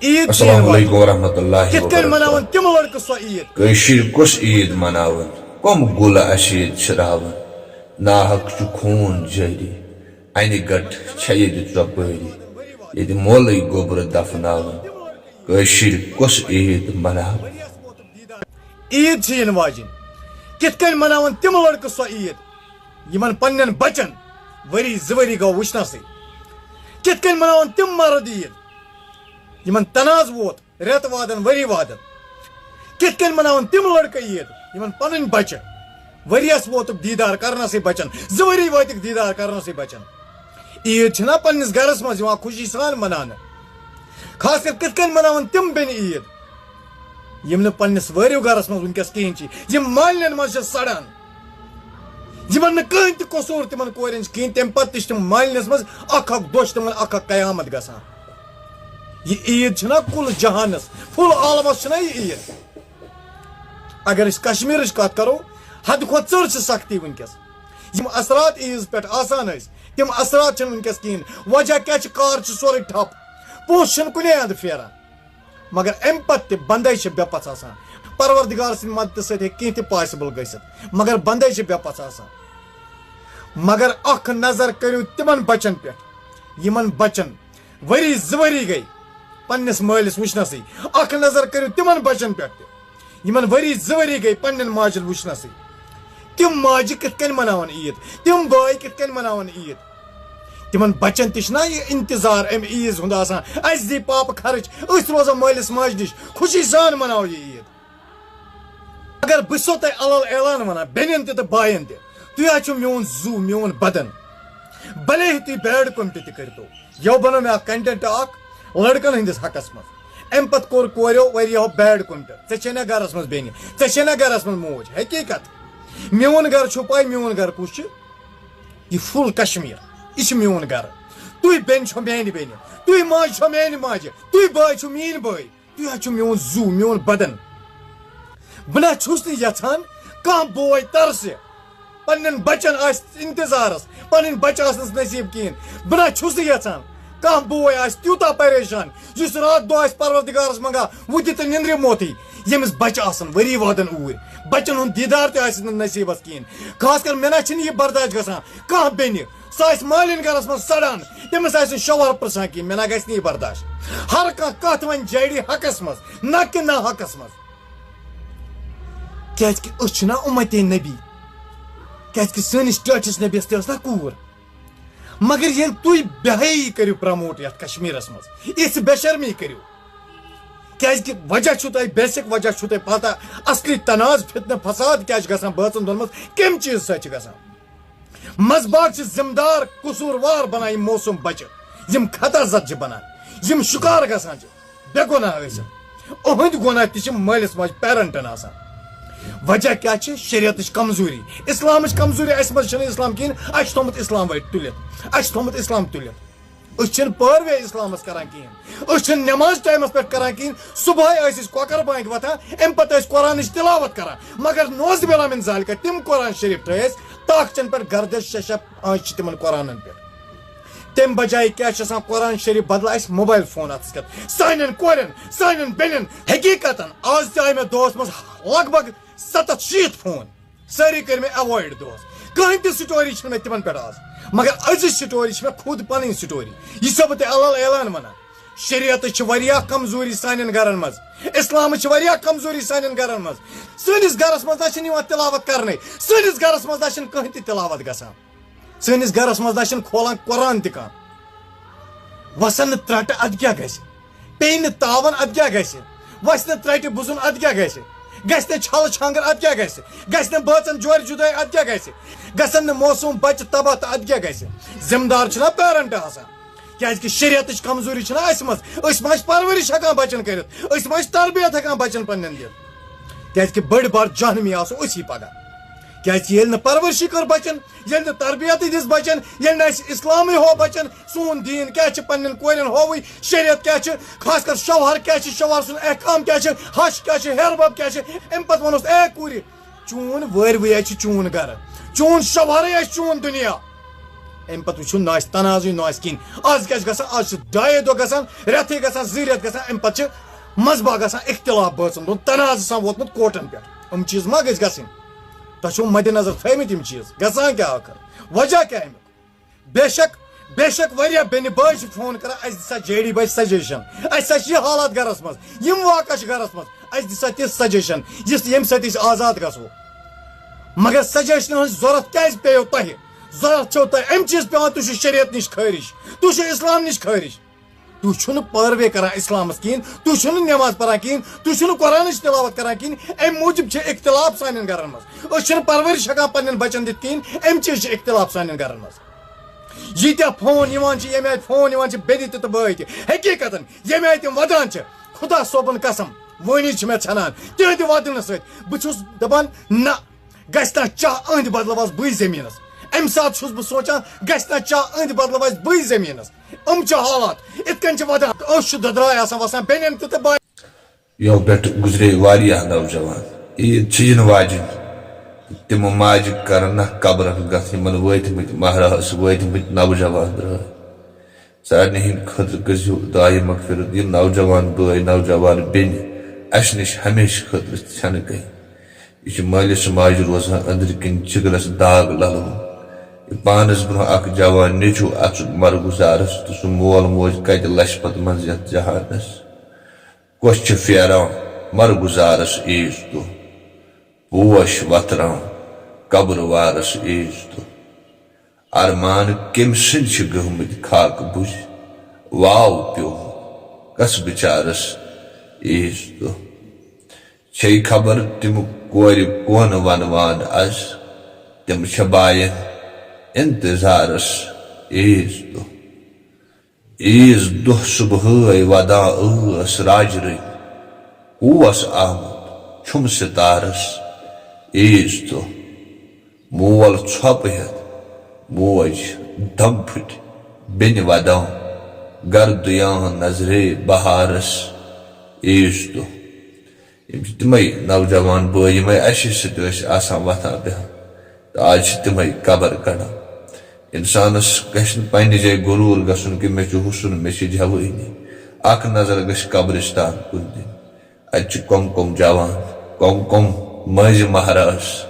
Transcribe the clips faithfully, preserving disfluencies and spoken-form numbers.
عیٖد چھِ السلام یِنہٕ علیکم واجیٚنۍ۔ ورحمۃ اللہ کِتھ کٔنۍ وبرکاتہ۔ مناوَن تِم لڑکہٕ سۄ عیٖد؟ کٲشِر کُس عیٖد مناوَن؟ کۄم گُلہٕ اَسہِ ییٚتہِ چھِراوَن؟ ناحق چھُ خوٗن جٲری، اَنہِ گَٹھ چھےٚ ییٚتہِ ژۄپٲری، ییٚتہِ مولٕے گوٚبرٕ دفناوَن۔ کٲشِر کُس عیٖد مناوَن؟ عیٖد چھِ یِنہٕ واجیٚنۍ۔ کِتھ کٔنۍ مناوَن تِم لڑکہٕ سۄ عیٖد، یِمَن پنٛنٮ۪ن بَچَن ؤری زٕ ؤری گوٚو وٕچھنَسٕے؟ کِتھ کٔنۍ مناوَن تِم مرد عیٖد، یِمَن تنازٕ ووت رٮ۪تہٕ وادن، ؤری وادن؟ کِتھ کٔنۍ مناوَن تِم لڑکہٕ عیٖد، یِمَن پنٕنۍ بَچہٕ ؤریَس ووتُکھ دیٖدار کرنَسٕے بَچَن، زٕ ؤری وٲتِکھ دیٖدار کرنَسٕے بَچَن؟ عیٖد چھِنہ پنٛنِس گَرَس منٛز یِوان خوشی سان مناونہٕ؟ خاص کر کِتھ کٔنۍ مناوَن تِم بیٚنہِ عیٖد، یِم نہٕ پنٛنِس وٲرِو گَرَس منٛز وٕنکٮ۪س کِہیٖنۍ چھِ، یِم مالنٮ۪ن منٛز چھِ سڑان، یِمَن نہٕ کٕہٕنۍ تہِ قصوٗر تِمَن کورٮ۪ن چھِ کِہیٖنۍ، تَمہِ پَتہٕ تہِ چھِ تِم مالنِس منٛز اَکھ اَکھ دۄہ چھِ تِمَن اَکھ اَکھ قیامت گژھان۔ یہِ عیٖد چھِنہ کُل جہانَس، فُل عالمَس چھِنہ یہِ عیٖد؟ اگر أسۍ کشمیرٕچ کتھ کرو، حد کھۄتہٕ ژٔر چھِ سختی وٕنکیٚس۔ یِم اثرات عیٖز پٮ۪ٹھ آسان ٲسۍ، تِم اثرات چھِنہٕ وٕنکیٚس کِہیٖنۍ۔ وجہ کیٛاہ چھِ؟ کار چھُ سورُے ٹھپ، پونٛسہٕ چھِنہٕ کُنے اندٕ پھیران۔ مگر اَمہِ پتہٕ تہِ بندے چھِ بے پژھ آسان۔ پروردگار سٕنٛدِ مدتہٕ سۭتۍ ہیٚکہِ کینٛہہ تہِ possible گٔژھِتھ، مگر بندے چھِ بے پژھ آسان۔ مگر اکھ نظر کٔرِو تِمن بچن پٮ۪ٹھ، یِمن بچن ؤری زٕ ؤری گٔے پننِس مٲلِس وٕچھنَسٕے۔ اکھ نظر کٔرِو تِمن بچن پٮ۪ٹھ تہِ، یِمن ؤری زٕ ؤری گٔے پننٮ۪ن ماجن وٕچھنَسٕے۔ تِم ماجہِ کِتھ کٔنۍ مناوَن عیٖد؟ تِم بٲے کِتھ کٔنۍ مناوَن عیٖد؟ تِمن بچن تہِ چھُنہ یہِ انتظار امہِ عیٖز ہُنٛد آسان، اَسہِ دی پاپہٕ خرٕچ، أسۍ روزو مٲلِس ماجہِ نِش، خوشی سان مناوو یہِ عیٖد۔ اگر بہٕ چھُسو تۄہہِ علل اعلان ونان، بیٚنٮ۪ن تہِ تہٕ باین تہِ، تُہۍ حظ چھِو میون زُو، میون بدن۔ بلے تُہۍ bad comment تہِ کٔرتو، یو بنو مےٚ اکھ content اکھ لڑکن ہٕنٛدِس حقس منٛز۔ امہِ پتہٕ کوٚر کوریو واریاہو bad comment، "ژےٚ چھے نہ گرس منٛز بیٚنہِ، ژےٚ چھے نہ گرس منٛز موج؟" حقیقت، میون گرٕ چھُو پاے، میون گرٕ کُس چھُ؟ یہِ full کشمیر، یہِ چھُ میون گرٕ۔ تُہۍ بیٚنہِ چھو میانہِ بیٚنہِ، تُہۍ ماجہِ چھو میانہِ ماجہِ، تُہۍ بٲے چھِو میٲنۍ بٲے۔ تُہۍ حظ چھِو میون زُو، میون بدن۔ بہٕ نہ چھُس نہٕ یژھان کانٛہہ بوے ترسہِ، پننٮ۪ن بچن آسہِ انتظارس، پنٕنۍ بچہِ آسنس نصیب کِہیٖنۍ۔ بہٕ نہ چھُس نہٕ یژھان کانٛہہ بوے آسہِ تیوٗتاہ پریشان، یُس راتھ دۄہ آسہِ پروردگارس منٛگان، وُتہِ تہٕ نِندرِ موتٕے، ییٚمِس بچہِ آسن ؤری وادن اوٗرۍ، بچن ہُنٛد دیٖدار تہِ آسہِ نہٕ نصیبس کِہیٖنۍ۔ خاص کر مےٚ نہ چھِنہٕ یہِ برداش گژھان۔ کانٛہہ بیٚنہِ، سۄ آسہِ مالِنۍ گرس منٛز سڑان، تٔمِس آسہِ نہٕ شوہر پرژھان کِہیٖنۍ، مےٚ نہ گژھِ نہٕ یہِ برداش۔ ہر کانٛہہ کتھ ونہِ جیڈی حقس منٛز، نہ کہِ ناحقس منٛز۔ کیازِ کہِ أسۍ چھِنہ اُمتِ نبی، کیازِ کہِ سٲنِس ٹٲٹھِس نبیَس تہِ ٲس نہ کوٗر۔ مگر ییٚلہِ تُہۍ بے حیٲیی کٔرِو promote یتھ کشمیرس منٛز، یِژھ بے شرمی کٔرِو، کیازِ کہِ وجہ چھُو تۄہہِ، basic وجہ چھُو تۄہہِ پتہ، اصلی تنازٕ، فتنہٕ، فساد کیازِ چھُ گژھان بٲژن دۄن منٛز، کمہِ چیٖزٕ سۭتۍ چھُ گژھان؟ منٛزباگ چھِ ذمہٕ دار، قصوٗروار بنان یِم معصوٗم بچہٕ، یِم خطا زد چھِ بنان، یِم شکار گژھان چھِ بے گۄناہ ٲسِتھ۔ اُہٕنٛدۍ گۄناہ تہِ چھِ مٲلِس ماجہِ، parentن آسان۔ وجہ کیٛاہ چھِ؟ شریعتٕچ کمزوری، اسلامٕچ کمزوری۔ اَسہِ منٛز چھُنہٕ اسلام کِہیٖنۍ، اَسہِ چھُ تھوٚمُت اسلام وۄنۍ تُلِتھ، اَسہِ چھُ تھوٚمُت اسلام تُلِتھ۔ أسۍ چھِنہٕ پٲروے اسلامس کران کِہیٖنۍ، أسۍ چھِنہٕ نٮ۪ماز ٹایمس پٮ۪ٹھ کران کِہیٖنۍ۔ صبحٲے ٲسۍ أسۍ کۄکر بانگہِ وۄتھان، اَمہِ پتہٕ ٲسۍ قرآنٕچ تلاوت کران، مگر نعوذ باللہ من ذالکہ، تِم قرآن شریف ترٛٲے اَسہِ تاخچن پٮ۪ٹھ، گردش شیشہ آنچہِ چھِ تِمن قرآنن پٮ۪ٹھ۔ تَمہِ بجایہِ کیٛاہ چھِ آسان، قرآن شریف بدلہٕ اَسہِ موبایل فون اَتھس کٮ۪تھ۔ سانٮ۪ن کورٮ۪ن، سانٮ۪ن بیٚنٮ۪ن، حقیقتن آز تہِ آیہِ مےٚ دۄہس منٛز لگ بگ ستتھ شیٖتھ فون۔ سٲری کٔرۍ مےٚ avoid دۄہس۔ کٕہٕنۍ تہِ story چھِنہٕ مےٚ تِمن پٮ۪ٹھ آز۔ مگر أزِچ story چھِ مےٚ خود پنٕنۍ story۔ یہِ چھُسو بہٕ تۄہہِ علل اعلان ونان۔ شریعتٕچ چھِ واریاہ کمزوری سانٮ۪ن گرن منٛز۔ اسلامٕچ چھِ واریاہ کمزوری سانٮ۪ن گرن منٛز۔ سٲنِس گرس منٛز نہ چھِنہٕ یِوان تلاوت کرنَے۔ سٲنِس گرس منٛز نہ چھِنہٕ کٕہٕنۍ تہِ تلاوت گژھان۔ سٲنِس گرس منٛز نہ چھِنہٕ کھولان قرآن تہِ کانٛہہ۔ وسن نہٕ ترٛٹہٕ، ادٕ کیٛاہ گژھِ؟ پیٚیہِ نہٕ تاون، ادٕ کیٛاہ گژھِ؟ وسہِ نہٕ ترٛٹہِ بُزُن، ادٕ کیٛاہ گژھِ؟ گژھِ نہٕ چھلہٕ چھانٛگٕر، ادٕ کیٛاہ گژھِ؟ گژھِ نہٕ بٲژن جورِ جُدٲے، ادٕ کیٛاہ گژھِ؟ گژھن نہٕ معصوٗم بچہٕ تباہ تہٕ ادٕ کیٛاہ گژھِ؟ ذمہٕ دار چھُنہ parent آسان؟ کیٛازِ کہِ شریعتٕچ کمزوری چھِنہ اَسہِ منٛز۔ أسۍ ما چھِ پرورش ہٮ۪کان بچن کٔرِتھ؟ أسۍ ما چھِ تربیت ہٮ۪کان بچن پننٮ۪ن دِتھ؟ کیٛازِ کہِ بٔڑۍ بار جہنمی آسو أسی پگاہ۔ کیٛازِ کہِ ییٚلہِ نہٕ پرورشی کٔر بچن، ییٚلہِ نہٕ تربیتٕے دِژ بچن، ییٚلہِ نہٕ اَسہِ اسلامٕے ہوو بچن، سون دیٖن کیٛاہ چھِ، پننٮ۪ن کورٮ۪ن ہووٕے، شریعت کیٛاہ چھِ، خاص کر شوہر کیٛاہ چھِ، شوہر سُنٛد احکام کیٛاہ چھِ، ہش کیٛاہ چھِ، ہیرٕ بب کیٛاہ چھِ، اَمہِ پتہٕ وَنوس، "اے کوٗرِ، چون وٲرۍوٕے آسہِ چون گرٕ، چون شوہرٕے آسہِ چون دُنیا۔" امہِ پتہٕ وٕچھِو، نہ آسہِ تنازٕے، نہ آسہِ کِہیٖنۍ۔ از کیٛاہ چھُ گژھان؟ از چھِ ڈایے دۄہ گژھان، رٮ۪تھٕے گژھان، زٕے رٮ۪تھ گژھان، امہِ پتہٕ چھِ منٛزباگ آسان اختلاف بٲژن دۄن، تنازٕ آسان ووتمُت کوٹن پٮ۪ٹھ۔ یِم چیٖز ما گٔژھۍ گژھٕنۍ؟ تۄہہِ چھُو مدِ نظر تھٲومٕتۍ یِم چیٖز؟ گژھان کیٛاہ ٲخٕر؟ وجہ کیٛاہ امیُک؟ بے شک، بے شک واریاہ بیٚنہِ بٲے چھِ فون کران، "اسہِ دِ سا جے ڈی بچ سجیشن، اسہِ سا چھِ یہِ حالات گرس منٛز، یِم واقعہ چھِ گرس منٛز، اسہِ دِ سا تِژھ سجیشن، یُس، ییٚمہِ سۭتۍ أسۍ آزاد گژھو۔" مگر سجیشنہِ ہٕنٛز ضروٗرت کیٛازِ پیٚیو تۄہہِ؟ ضروٗرت چھو تۄہہِ امہِ چیٖز پیٚوان، تُہۍ چھِو شریعت نِش خٲرج، تُہۍ چھِو اسلام نِش خٲرج۔ تُہۍ چھِو نہٕ پٲروے کران اسلامس کِہیٖنۍ، تُہۍ چھِو نہٕ نٮ۪ماز پران کِہیٖنۍ، تُہۍ چھِو نہٕ قرآنٕچ تلاوت کران کِہیٖنۍ، امہِ موٗجوٗب چھِ اختلاف سانٮ۪ن گرن منٛز۔ أسۍ چھِنہٕ پرورش ہٮ۪کان پننٮ۪ن بچن دِتھ کِہیٖنۍ، امہِ چیٖز چھِ اختلاف سانٮ۪ن گرن منٛز۔ ییٖتیٛاہ فون یِوان چھِ، ییٚمہِ آیہِ فون یِوان چھِ بیٚنہِ تہِ تہٕ بٲے تہِ، حقیٖقتن ییٚمہِ آیہِ تِم ودان چھِ، خدا صٲبُن قسم، وٲنی چھِ مےٚ ژھٮ۪نان تِہنٛدِ ودنہٕ سۭتۍ۔ بہٕ چھُس دپان، نہ، گژھِ نا چاہ أہنٛدِ بدلہٕ وَسہٕ بٕے زٔمیٖنَس؟ اَمہِ ساتہٕ چھُس بہٕ سونٛچان، گژھِ نا چاہ أہنٛدِ بدلہٕ وَسہٕ بٕے زٔمیٖنَس؟ یِم چھِ حالات، یِتھ کٔنۍ چھِ وَدان۔ أسۍ چھِ دۄدراے آسان وَسان بیٚنٮ۪ن تہِ تہٕ بایَن۔ یَوٕ پٮ۪ٹھ گُزرے واریاہ نوجوان۔ عیٖد چھِ یِنہٕ واجِنۍ۔ تِمہٕ ماجہِ کَرَن نہ قبرَن گَتھ، یِمَن وٲتمٕتۍ مہراز وٲتمٕتۍ نوجوان درٛاے۔ سارنٕے ہٕنٛدِ خٲطرٕ کٔرۍزیو دُعایہِ مغفرت۔ یِم نوجوان بٲے، نوجوان بیٚنہِ، اَسہِ نِش ہمیشہٕ خٲطرٕ ژھٮ۪نہٕ گٔے۔ یہِ چھُ مٲلِس ماجہِ روزان أنٛدرٕ کِنۍ جِگرَس داغ لَلوُن۔ یہِ پانَس برٛونٛہہ اَکھ جوان نیٚچوٗ اَژُن مَرگُزارَس، تہٕ سُہ مول موج کَتہِ لَچھِ پَتہٕ منٛز یَتھ جہانَس۔ کۄس چھِ پھیران مَرگُزارَس عیٖذ دۄہ، پوش وَتھراوان قبرٕ وارَس عیٖذ دۄہ۔ ارمان کٔمۍ سٕنٛدۍ چھِ گٔمٕتۍ خاکہٕ بُزۍ، واو پیوٚو کس بِچارس عیٖذ دۄہ۔ چھے خبر تِم کورِ کونہٕ ونوان از، تِم چھےٚ باین انتظارس عیٖذ دۄہ۔ عیٖذ دۄہ صبحٲے ودان ٲس راجہِ رٔنۍ، اوس آمُت چھُم ستارس عیٖذ دۄہ۔ مول ژھۄپہٕ ہٮ۪تھ، موج دم پھٕٹۍ بیٚنہِ ودان، گردُیان نظرے بہارس عیٖذ دۄہ۔ یِم چھِ تِمے نوجوان بٲے، یِمے اَسہِ سۭتۍ ٲسۍ آسان وۄتھان بیٚہان، تہٕ آز چھِ تِمے قبر کڑان۔ اِنسانس گژھِ نہٕ پننہِ جایہِ غروٗر گژھُن کہِ مےٚ چھُ حُسُن، مےٚ چھِ جوٲنی۔ اکھ نظر گژھِ قبرستان کُن دِنۍ۔ اَتہِ چھِ کۄم کۄم جوان، کۄم کۄم مٲنٛزِ مہراز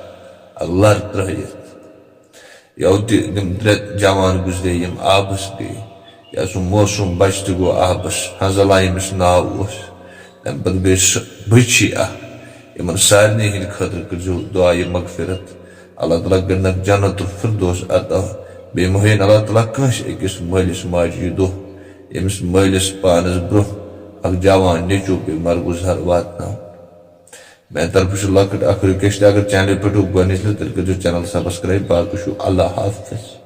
لر ترٲوِتھ۔ یَوٕ تہِ یِم ترٛےٚ جوان گُزرے، یِم آبس گٔے، یا سُہ موسوٗم بچہٕ تہِ گوٚو آبس، حنزلہ ییٚمِس ناو اوس، تَمہِ پتہٕ گٔے سۄ بٔچی اکھ۔ یِمن سارنٕے ہٕنٛدِ خٲطرٕ کٔرۍزیو دُعایہِ مغفرت۔ اللہ تعالیٰ کٔرِنَکھ جنت الفردوس عطا۔ بیٚیہِ مہ ہٲیِن اللہ تعالیٰ کٲنٛسہِ أکِس مٲلِس ماجہِ یہِ دۄہ، ییٚمِس مٲلِس پانَس برٛونٛہہ اکھ جوان نیٚچوٗ پیٚیہِ مرگُزار واتناوُن۔ میٛانہِ طرفہٕ چھُ لۄکٕٹ اکھ request، اگر channel پٮ۪ٹھ گۄڈٕنِچ لَٹہِ، تیٚلہِ کٔرۍزیو channel subscribe۔ باقٕے چھُ اللہ حافظ۔